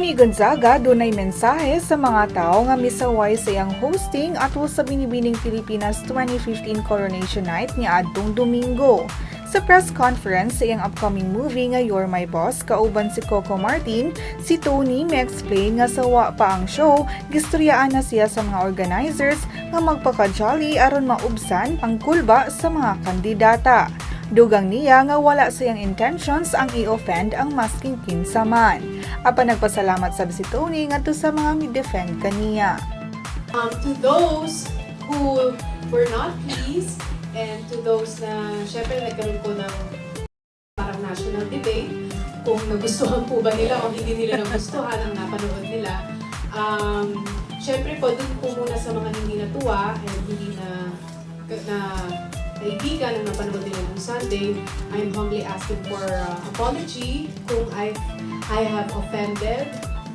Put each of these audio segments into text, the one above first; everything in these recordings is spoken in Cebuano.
Toni Gonzaga dunay mensahe sa mga tao nga misaway sa iyang hosting atol sa Binibining Pilipinas 2015 Coronation Night niadtong Domingo. Sa press conference sa iyang upcoming movie nga You're My Boss kauban si Coco Martin, si Toni mi-explain nga sa wa pa ang show, gistoryaan na siya sa mga organizers nga magpaka-jolly aron maubsan ang kulba sa mga kandidata. Dugang niya nga wala sa iyang intentions ang i-offend ang masking kinsa man. Apan nagpasalamat sab si Toni ngadto sa mga mi-defend kaniya. To those who were not pleased and to those na syempre nagkaroon po ng parang national debate kung nagustuhan po ba nila o hindi nila nagustuhan ang napanood nila. Syempre po, dun po muna sa mga hindi natuwa and hindi na na kaibigan ang napanood nila nung Sunday, I'm humbly asking for apology kung I have offended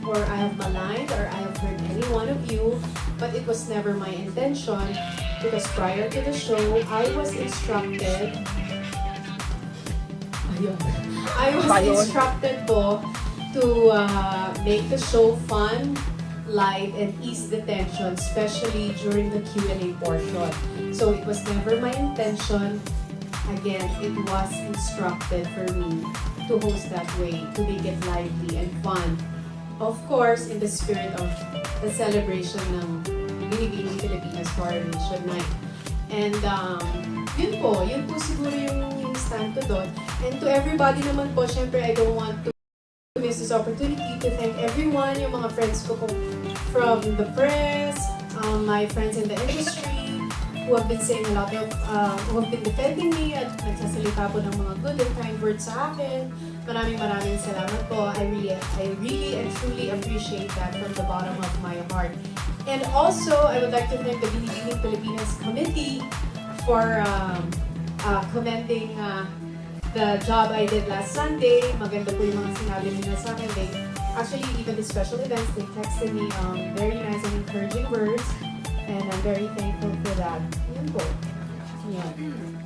or I have maligned or I have hurt any one of you, but it was never my intention because prior to the show, I was instructed, ayun, I was instructed po to make the show fun, light, and ease the tension, especially during the Q&A portion. So it was never my intention. Again, it was instructed for me to host that way, to make it lively and fun. Of course, in the spirit of the celebration ng Binibining Pilipinas Coronation Night. And yun po siguro yung stand ko doon. And to everybody naman po, syempre I don't want to miss this opportunity to thank everyone, yung mga friends ko po from the press, my friends in the industry, who have been saying a lot of, who have been defending me at nagsasalita po ng mga good and kind words sa akin. Maraming maraming salamat po. I really and truly appreciate that from the bottom of my heart. And also, I would like to thank the Binibining Pilipinas Committee for commending the job I did last Sunday. Maganda po yung mga sinabi nila sa akin. They, actually, even the special events, they texted me very nice and encouraging words. And I'm very thankful for that. Yun po. Yun.